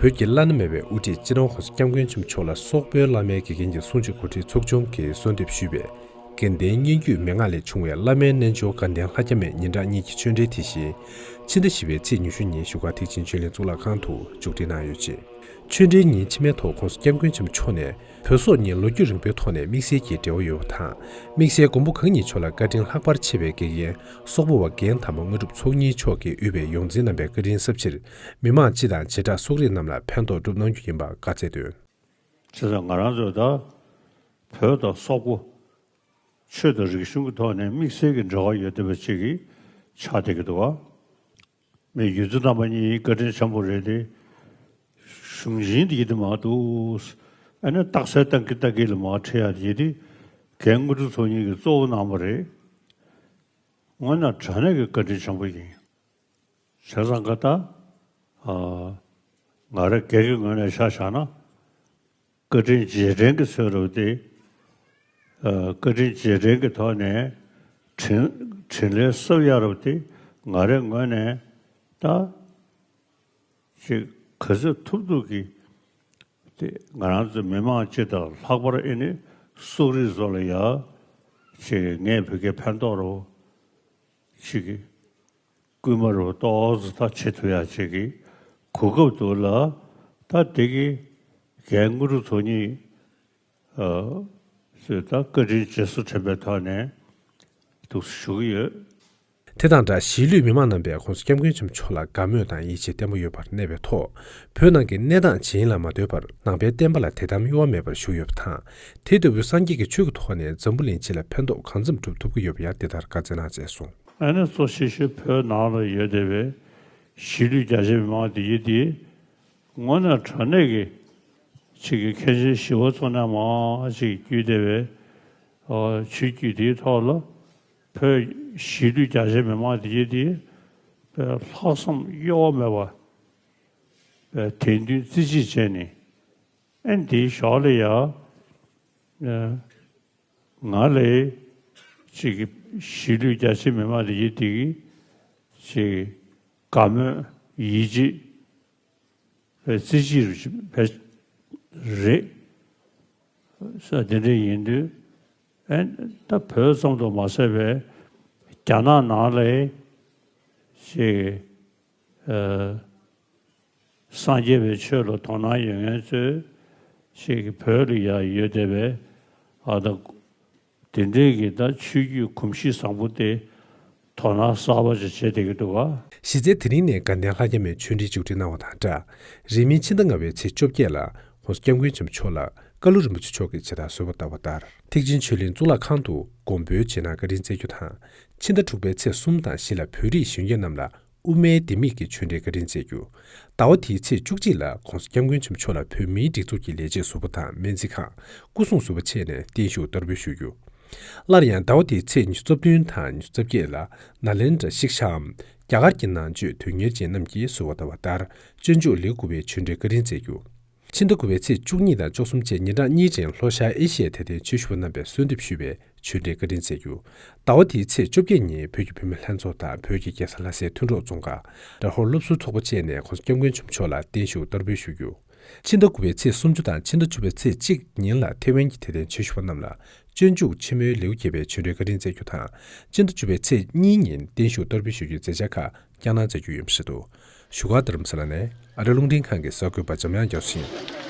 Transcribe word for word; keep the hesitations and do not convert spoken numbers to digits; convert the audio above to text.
བོད་ཀྱི་བླ་ན་མེད་པའི་དབུ་ཁྲིད་སྤྱི་ནོར་༸གོང་ས་༸སྐྱབས་མགོན་ཆེན་པོ་མཆོག་ལ་སོག་པོའི་བླ་མའི་དགེ་རྒན་གྱི་གསུང་ཆོས་གོ་སྒྲིག་ཚོགས་ཆུང་གིས་གསོལ་འདེབས་ཞུས་པའི་དགེ་ལྡན་སྙན་བརྒྱུད་མན་ངག་ལས་བྱུང་བའི་བླ་མའི་རྣལ་འབྱོར་དགའ་ལྡན་ལྷ་བརྒྱ་མའི་ཉིན་གྲངས་གཉིས་ཀྱི་ཆོས་འབྲེལ་དེ་བཞིན་ཕྱི་ཟླ་བཞི་པའི་ཚེས་ཉི་ཤུ་ཉིན་བཞུགས་སྒར་ཐེག་ཆེན་ཆོས་གླིང་གཙུག་ལག་ཁང་དུ་མཇུག་སྒྲིལ་གནང་ཡོད་ཅིང་། ཆོས་འབྲེལ་ཉིན་ཕྱི་མའི་ཐོག་༸གོང་ས་༸སྐྱབས་མགོན་ཆེན་པོ་མཆོག་ནས་བོད་སོག་གཉིས་ལོ་རྒྱུས་རིང་པོའི་ཐོག་ནས་དམིགས་བསལ་གྱི་འབྲེལ་བ་ཡོད་པ་དང་། དམིགས་བསལ་མགོན་པོ་གང་ཉིད་མཆོག་ལ་བཀའ་དྲིན་ལྷག་པར་ཆེ་བའི་དགེ་རྒན་སོག་པོ་བ་རྒན་དར་མ་དངོས་གྲུབ་ཚོགས་གཉིས་མཆོག་གིས་དབུས་པའི་ཡོངས་འཛིན་རྣམ་པའི་བཀའ་དྲིན་གསབ་ཕྱིར། མི་མང་སྤྱི་དང་བྱེ་བྲག་སོག་རིགས་རྣམས་ལ་ཕན་ཐོགས་སྒྲུབ་གནང་རྒྱུ་ཡིན་པ་བཀའ་སྩལ་དོན། བྱས་ཙང་ང་རང་ཚོ་ད་བོད་དང་སོག་པོ་ཆོས་དང་རིག་གཞུང་གི་ཐོག་ནས་དམིགས་བསལ་གྱི་འབྲེལ་བ་ཡོད་བསྡད་པ་ཅིག་གི་ཆགས་བསྡད་ཀྱི་འདུག་བ། མི་ཡུལ་ཚོ་རྣམ་པ་གཉིས་བཀའ་དྲིན་ཆེན་པོ་རེད་དེ། གཞུང་ཆེན་དེ་ཡིན་དུ་མ་འདུག་ཨ་ནི་རྟགས་གསལ་བཏང་གི་བཏང་གི་ལ་མ་ཁྲིད་ཡ་དེ་ཡིན་དེ། རྒན་དངོས་གྲུབ་ཚོགས་གཉིས་ཀྱིས་གཙོ་བོ་གནང་བ་རེད། དངོས་གནས་དྲང་གནས་ཀྱི་བཀའ་དྲིན་ཆེན་པོ་ཡིན། བྱས་ཙང་ཀ་ད། ཨ། ང་རང་སྒེར་གྱི་ངོས་ནས་ཆ་བཞག་ན། བཀའ་དྲིན་རྗེས་དྲན་གྱི་ཚོད་རུ་དེ། ཨ། བཀའ་དྲིན་རྗེས་དྲན་གྱི་ཐོག་ནས་དྲིན་དྲིན་ལན་གསབ་ཡ་རུ་དེ་ང་རའི་ངོས་ནས་ད་ཅིག་ག་ཚོད་ཐུབ་ཐུབ་ཀྱིས་དེ་ང་རང་ཚོ་མི་མང་སྤྱི་དང་ལྷག་པར་ཨེ་ནི་སོག་རིགས་ཚོ་ལ་ཡ་ཅིག་ངས་བོད་སྐད་ཕན་ཐོགས་རུ་ཅིག་སྐུལ་མ་རུ་ཏོག་ཙམ་ད་བྱེད་ཐུབ་ཡ་ཅིག་གི་གོ་སྐབས་འདུག་ལ། ད་དེ་གི་རྒན་དངོས་གྲུབ་ཚོགས་གཉིས་ཨ་ཚོས་ད་བཀའ་དྲིན་རྗེས་སུ་དྲན་པའི་ཐོག་ནས་འདུག་ཞུ་གི་ཡོད། དེ་དང་སྦྲགས་གཞིས་ལུས་མི་མང་རྣམ་པས་༸གོང་ས་༸སྐྱབས་མགོན་ཆེན་པོ་མཆོག་ལ་དགའ་མོས་དང་ཡིད་ཆེས་བརྟན་པོ་ཡོད་པར་གནས་པའི་ཐོག་བོད་ནང་གི་གནས་སྟངས་ཇི་ཡིན་ལ་མ་ལྟོས་པར་ནང་པའི་བསྟན་པ་ལ་དད་དམ་གཡོ་བ་མེད་པར་བཞུགས་ཡོད་པ་དང་། དེ་ལྟ་བུའི་སངས་རྒྱས་ཀྱི་ཆོས་ཀྱི་ཐོག་ནས་འཛམ་བུ་གླིང་སྤྱི་ལ་ཕན་ཐོགས་གང་འཚམ་སྒྲུབ་ཐུབ་ཀྱི་ཡོད་པ་ཡང་འདི་ལྟར་བཀའ་སྩལ་གནང་མཛད་སོང་། ཨ་ནི་གཙོ་ཆེ་ཤོས་བོད་ནང་ལ་ཡོད་བསྡད་པའི་གཞིས་ལུས་རྒྱ་ཆེ་མི་མང་འདི་ཡིན་ཏེ། དངོས་གནས་དྲང་གནས་ཀྱི་ཅིག་གི་མཁན་ཆེན་ཞི་བ་འཚོ་ནས་མང་ཅིག་བརྒྱུད་བསྡད་པའི་ཨ་ཆོས་བརྒྱུད་དེའི་ཐོག་ལ་བོད་གཞིས་ལུས་རྒྱ་ཆེ་མི་མང་འདི་ཡིན་ཏེ། ལྷག་བསམ་གཡོ་བ་མེད་པ་དད་འདུན་རྩེ་གཅིག་བྱས་ནས། ཨ་ནི་དེའི་ཞོར་ལ་ཡ། ཨ། ང་ལས་ཅིག་གཞིས་ལུས་རྒྱ་ཆེ་མི་མང་དེ་ཡིན་དེ་གི་ཅིག་དགའ་མོས་ཡིད་ཆེས་བརྩེ་གཅིག་རེད་ས་དེ་འདྲ་ཡིན་དུས། ཨ་ནི་ད་བོད་ཙམ་དུ་མ་ཟད་པའི་རྒྱ་ནག་ནང་ལས་ཅིག་ཨ། སངས་རྒྱས་པའི་ཆོས་ལ་དོ་སྣང་ཡོད་མཁན་ཚོས་ཅིག་བོད་ལ་ཡང་ཡོད་བསྡད་པའི་ཨ་ད་དེ་འདྲའི་གི་ད་ཆོས་བརྒྱུད་གོམས་གཤིས་བཟང་པོ་དེ་དོ་སྣང་གསར་པ་ཅིག་བྱེད་བསྡད་ཀྱི་འདུག་ག། གཞི་རྩའི་དེ་རིང་ནས་དགའ་ལྡན་ལྷ་བརྒྱ་མའི་ཆོས་འབྲེལ་མཇུག་སྒྲིལ་གནང་བ་དང་སྦྲགས། རིང་མིན་ཕྱི་ཟླ་ལྔ་པའི་ཚེས་བཅོ་བརྒྱད་ལ་༸གོང་ས་༸སྐྱབས་མགོན་ཆེན་པོ་མཆོག་ལ་ཀ་ལུ་རིན་པོ་ཆེ་མཆོག་གིས་ཇི་ལྟར་གསོལ་བ་བཏབ་པ་ལྟར། ཐེག་ཆེན་ཆོས་གླིང་གཙུག་ལག་ཁང་དུ་དགོངས་འབུལ་རྗེས་གནང་བཀའ་དྲིན་སྩལ་རྒྱུ་དང་། ཕྱི་ཟླ་དྲུག་པའི་ཚེས་གསུམ་དང་བཞི་ལ་བོད་རིགས་གཞོན་སྐྱེས་རྣམས་ལ་དབུ་མའི་ལྡེ་མིག་གི་ཆོས་འབྲེལ་བཀའ་དྲིན་སྩལ་རྒྱུ། ཟླ་བ་དེའི་ཚེས་བཅུ་གཅིག་ལ་༸གོང་ས་༸སྐྱབས་མགོན་ཆེན་པོ་མཆོག་ལ་བོད་མིའི་སྒྲིག་འཛུགས་ཀྱི་ལས་བྱེད་ཟུར་པ་དང་སྨན་རྩིས་ཁང་སྐུ་སྲུང་ཟུར་པ་བཅས་ནས་བརྟན་བཞུགས་གཏོར་འབུལ་ཞུ་རྒྱུ། སླར་ཡང་ཟླ་བ་དེའི་ཚེས་ཉི་ཤུ་རྩ་བདུན་དང་ཉི་ཤུ་རྩ་བརྒྱད་ལ་ནཱ་ལེནྡྲ་ཤིག་ཤའམ་རྒྱ་གར་གྱི་ནང་ཆོས་དོན་གཉེར་ཅན་རྣམས་ཀྱིས་གསོལ་བ་བཏབ་པ་ལྟར་སྤྱོད་འཇུག་ལེའུ་དགུ་པའི་ཆོས་འབྲེལ་བཀའ་དྲིན་སྩལ་རྒྱུ། ཕྱི་ཟླ་དགུ་པའི་ཚེས་བཅུ་གཉིས་དང་བཅུ་གསུམ་བཅས་ཉིན་གྲངས་གཉིས་རིང་ལྷོ་ཤར་ཨེ་ཤི་ཡའི་དད་ལྡན་ཆོས་ཞུ་བ་རྣམ་པས་གསོལ་འདེབས་ཞུས་པའི་ཆོས་འབྲེལ་བཀའ་དྲིན་སྩལ་རྒྱུ། ཟླ་བ་འདིའི་ཚེས་བཅོ་བརྒྱད་ཉིན་བོད་ཀྱི་བུད་མེད་ལྷན་ཚོགས་དང་བོད་ཀྱི་རྒྱལ་ས་ལྷ་སའི་མཐུན་གྲོགས་རྫོང་ཁག་ལྡ་ཧོར་སློབ་ཟུར་ཚོགས་པ་བཅས་ནས་༸གོང་ས་༸སྐྱབས་མགོན་ཆེན་པོ་མཆོག་ལ་བརྟན་བཞུགས་གཏོར་འབུལ་ཞུ་རྒྱུ། ཕྱི་ཟླ་དགུ་པའི་ཚེས་སུམ་ཅུ་དང་ཕྱི་ཟླ་བཅུ་པའི་ཚེས་གཅིག་ཉིན་ལ་ཐེ་ཝན་གྱི་དད་ལྡན་ཆོས་ཞུ་བ་རྣམས་ལ་སྤྱོད་འཇུག་ཆེན་མོའི་ལེའུ་བརྒྱད་པའི་ཆོས་འབྲེལ་བཀའ་དྲིན་སྩལ་རྒྱུ་དང་། ཕྱི་ཟླ་བཅུ་པའི་ཚེས་གཉིས་ཉིན་བརྟན་བཞུགས་གཏོར་འབུལ་ཞུ་རྒྱུའི་མཛད་འཆར་ཁག་བསྐྱངས་གནང་མཛད་རྒྱུ་ཡིན་པ་རེད་འདུག། བཞུགས་སྒར་རྡ་རམ་ས་ལ་ནས་ཨ་རི་རླུང་འཕྲིན་ཁང་གི་གསར་འགོད་པ་འཇམ་དབྱངས་རྒྱ་མཚོ་ཡིན།